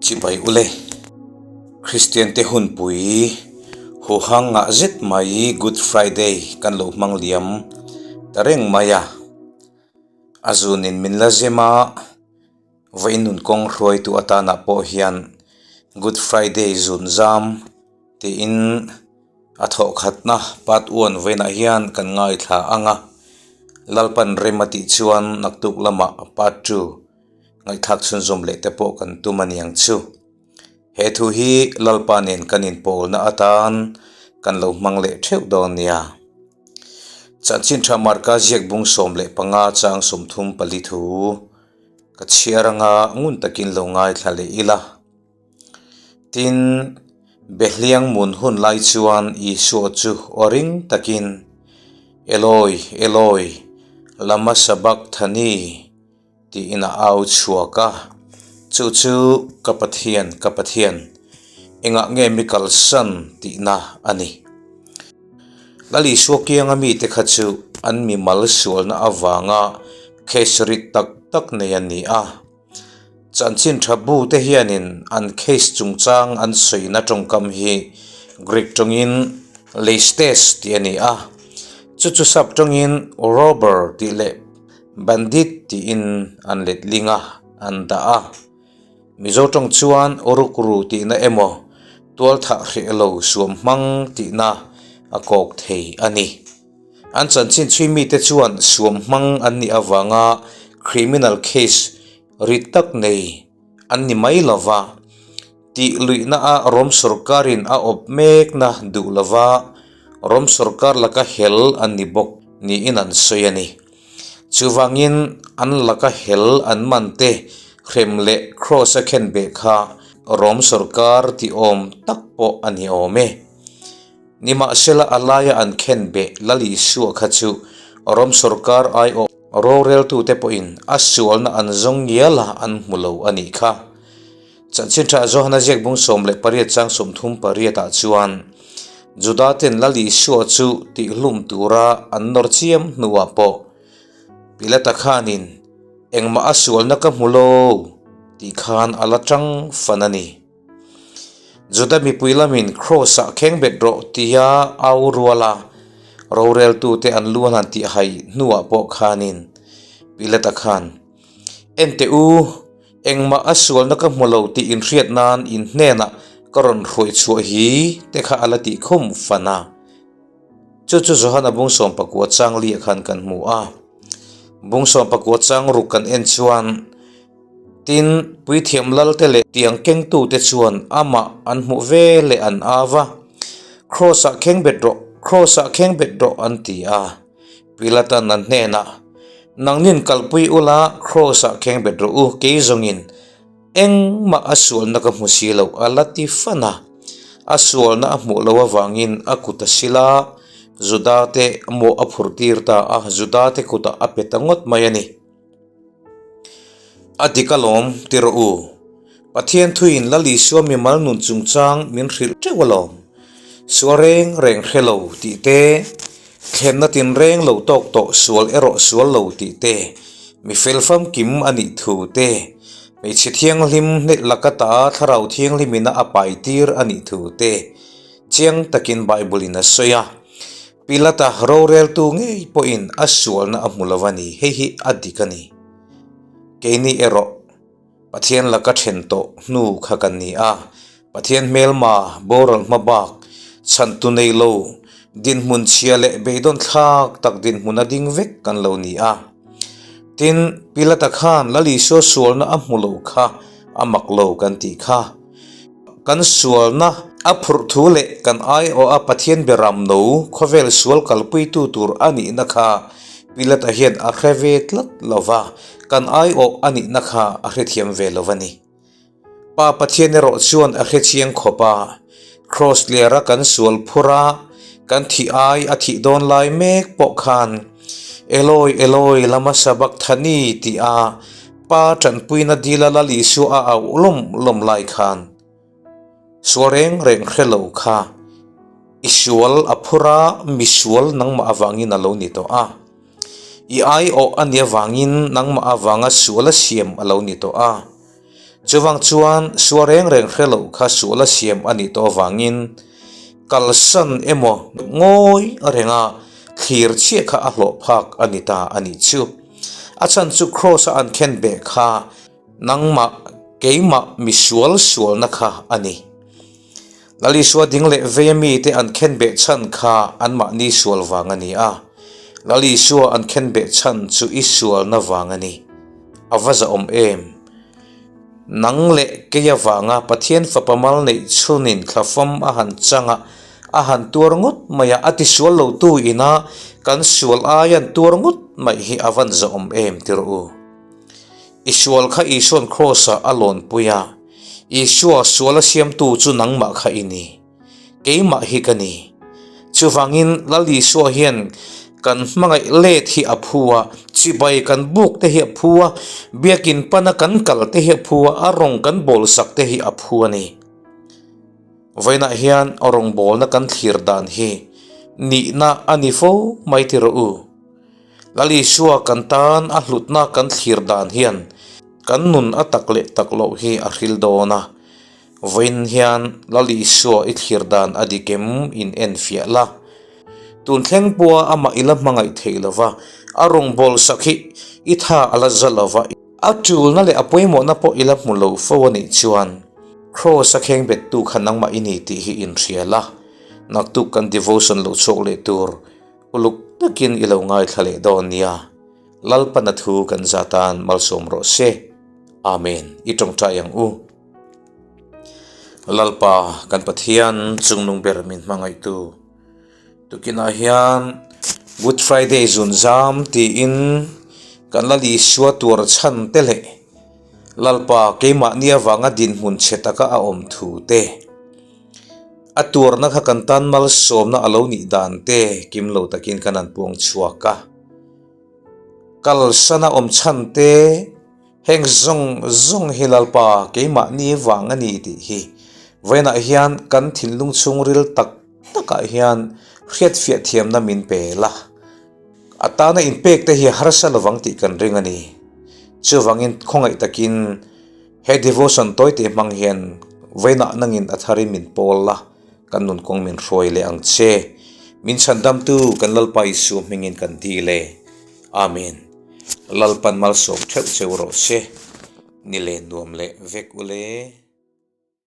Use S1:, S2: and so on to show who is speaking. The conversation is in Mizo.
S1: Chibai ule, Kristiante hunpui huhang ngah zet mai Good Friday kan lo hmang liam ta reng mai a. A zunin min la zem a, vawiin nun kawng hruaitu atanah pawh hian Good Friday zun zam tiin a thawhkhatna part one vawiinah hian kan ngaithla ang a. Lalpan rem a tih chuan naktuk lamah part two Ngaihthlak chhunzawm leh te pawh kan tum a niang chu. He thu hi Lalpa nen kan inpawlna atan kan lo hmang leh theuh dawn nia. Chanchin tha Marka ziak bung 15 chang 34 thu ka chhiar anga ngun takin lo ngaithla leh ila. Tin, Behliang mun hun lai chuan Isua chu aw ring takin, Eloi, Eloi, lama sabakthani? Tiin a au chhuak a, Chu chu ka Pathian, ka Pathian, engah nge mi kalsan tihna a ni. Lal Isua kianga mite kha chu an mi mal sualna avanga case rit tak tak nei an ni a. Chanchin tha bu te hianin an case chungchang an sawina tawngkam hi Greek tawngin leistes tih a ni a, chu chu sap tawngin robber tih leh Bandit tiin an letling a, an dah a. Mizo tawng chuan Urukru tihna emaw tualthah hreh lo suam hmang tihna a kawk thei a ni. An chanchin chhui mite chuan suam hmang an nih avanga criminal case rit tak nei an ni mai lova, tih luihna a Rom sawrkarin a awp mekna duh lova Rom sawrkar laka hel an ni bawk niin an sawi a ni. Chuvangin an laka hel an man te hrem leh Kraws a khen beh kha Rom sawrkar tih awm tak pawh a ni awm e. Nimahsela a laia an khen beh Lal Isua kha chu Rom sawrkar aiawh roreltute pawhin a sualna an zawng ngial a an hmu lo a nih kha. Chanchin tha Johana ziak bung 18 chang 38 ah chuan Juda ten Lal Isua chu tihhlum tura an nawr chiam hnuah pawh Pilata khanin engmah a sualna ka hmu lo tih khan a la tang fan a ni. Juda mipui lamin Kraws ah kheng bet rawh tia au rual a, roreltute an lu an han tih hai hnuah pawh khanin Pilata khan, Enteh u, Engmah a sualna ka hmu lo tih inhriat nan in hnenah ka rawn hruai chhuah hi te kha a la tih khum fan a. Chu chu Johana bung 19 chang liah khan kan hmu a. Bung 19 chang ruk kan en chuan tin puithiam lal te leh tiang kengtu te chuan amah an hmuh ve leh an au a, Kraws ah kheng bet rawh, Kraws ah kheng bet rawh an ti a. Pilatan an hnenah, Nangnin kalpui ula Kraws-ah kheng bet rawh u, kei zawngin engmah a sualna ka hmu si lo a la ti fan a. A sualna a hmuh loh avangin a kut a sil a, Juda-te mawh a phurh tir ta a, Juda-te kutah a pe ta ngawt mai a ni. A dik alawm, ti rawh u. Pathian thuin Lal Isua mimal nun chungchang min hrilh teuh alawm. Sual reng reng hre lo tih te, thlenna tinreng lo tawk tawh sual erawh sual lo tih te, mi fel famkim a nih thu te, hmeichhe thianghlim hnek laka ta thlarau thianghlimina a pai tir a nih thu te chiang takin Bible-in a sawi a. Pilata roreltu ngei pawhin a sualna a hmu lo a ni, hei hi a dik a ni. Keini erawh Pathian laka then tawh hnu kha kan ni a, Pathian hmelma boral hma bak chhantu nei lo dinhmun chhia leh beidawn thlak tak dinhmun a ding vek kan lo ni a. Tin, Pilata khan Lal Isua sualna a hmu lo kha a mak lo kan tih kha. Kan sualna a phurh thu leh kan aiawh a Pathian beram no khawvel sual kalpuitu tur a nihna kha Pilata hian a hre ve tlat lo va, kan aiawh a nihna kha a hrethiam ve lo a ni. Pa Pathian erawh chuan a hrechiang khawp a, Kraws lera kan sual phur a, kan thih ai a thih dawn lai mek pawh khan Eloi, Eloi, lama sabakthani tih a Pa tanpuina dila Lal Isua a auh lawm lawm lai khan sual reng reng hre lo kha i sual a phur a, mi sual nangmah avangin a lo ni tawh a. I aiawh a nih avangin nangmah avanga sual a siam a lo ni tawh a. Chuvang chuan sual reng reng hre loh kha suala siam a nih tawh avangin kalsan emaw ngawi renga thlir chiah kha a hlawh phak a ni ta a nih chu. A chhan chu Kraws-a an khen beh kha nangmah keimah misual sualna kha a ni. Lalisua ding leh vei mite an khen beh chhan kha anmahni sual vang a ni a. Lalisua an khen beh chhan chu i sualna vang a ni. A va zahawm em? Nang leh kei avanga Pathian fapa mal neih chhunin thlafam a han chang a, a han tuar ngawt mai a, a tisual lotu ina kan sual ai an tuar ngawt mai hi a van zahawm em ti rawh u. I sual kha Isuan Kraws-ah a lawnpui a. Isua suala siamtu chu nangmah kha i ni. Keimah hi ka ni. Chuvangin Lal Isua hian kan hmangaih let hi a phu a, chibai kan buk te hi a phu a, biakin pana kan kal te hi a phu a, a rawng kan bawlsak te hi a phu a ni. Vawiinah hian rawngbawlna kan thlir dan hi nihna a ni fo mai ti rawh u. Lal Isua kan tan a hlutna kan thlir dan hian kan nun a tak leh tak loh hi a hril dawn a. Vawiin hian Lal Isua i thlir dan a dik em in en fiah la. Tun thleng pawha amah i la hmangaih theih lo va, a rawngbâwl sak hi i tha a la za lo va, a ṭulna leh a pawimawhna pawh i la hmu lo fo a nih chuan Kraws a kheng bettu kha nangmah i ni tih hi inhria la. Naktuk kan devotion lo chhuak leh tur Uluk takin i lo ngaithla leh dawn nia. Lalpana thu kan za tan malsawm rawh se. Amen. I tawngtai ang u. Lalpa kan Pathian chungnung ber min hmangaihtu. Tukinah hian Good Friday zun zam tiin kan Lal Isua tuar chhan te leh Lalpa keimahni avanga dinhmun chhe taka a awm thu te A tuarna kha kan tan malsawmna a lo nih dan te kim lo takin kan an puang chhuak a. Kalsana awm chhan te heng zawng zawng hi Lalpa keimahni vang a ni tih hi vawiinah hian kan thinlung chhungril tak takah hian hriatfiah thiamna min pe la. A tana inpek te hi harsa lovang tih kan ring a ni. Chuvangin khawngaih takin. He devotion tawi tih hmang hian vawiinah nangin a tharin min pawl la, kan nun kawng min hruai leh ang che. Min chhandamtu kan Lalpa Isua hmingin kan dil e. Amen. Lalpan malsawm theuh cheu rawh se. Ni len nuam leh vek ule.